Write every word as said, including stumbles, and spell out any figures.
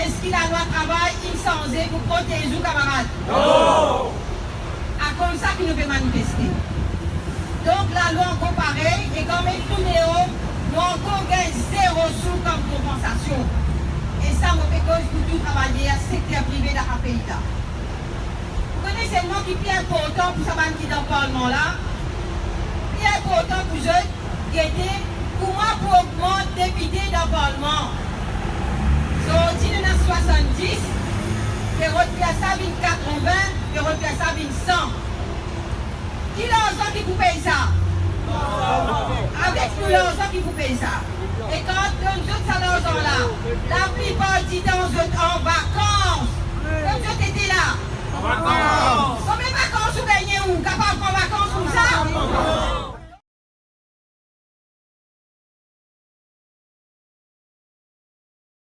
Eski lalwa travay inn sanze pou protez ou, kamarad? Non! Akoz sa ki nou pe manifeste. Donk, lalwa ankor parey, e kan met nou deor, nou ankor gagn zero sou kom konpansasion. E sa, mo pe koz pou tou travayer sekter prive dan sa pei la. Ou kone selman ki pli inportan pou sa bann ki dan parlman la? Pli inportan pou zot gete kouma pou ogmant depite dan parlman. Sorti nou ena swasanndis, pe rod fer sa vinn katrovin, pe rod fer sa vinn san. Ki larzan ki pou pey sa? Avek nou larzan ki pou pey sa. E kan donn zot sa larzan,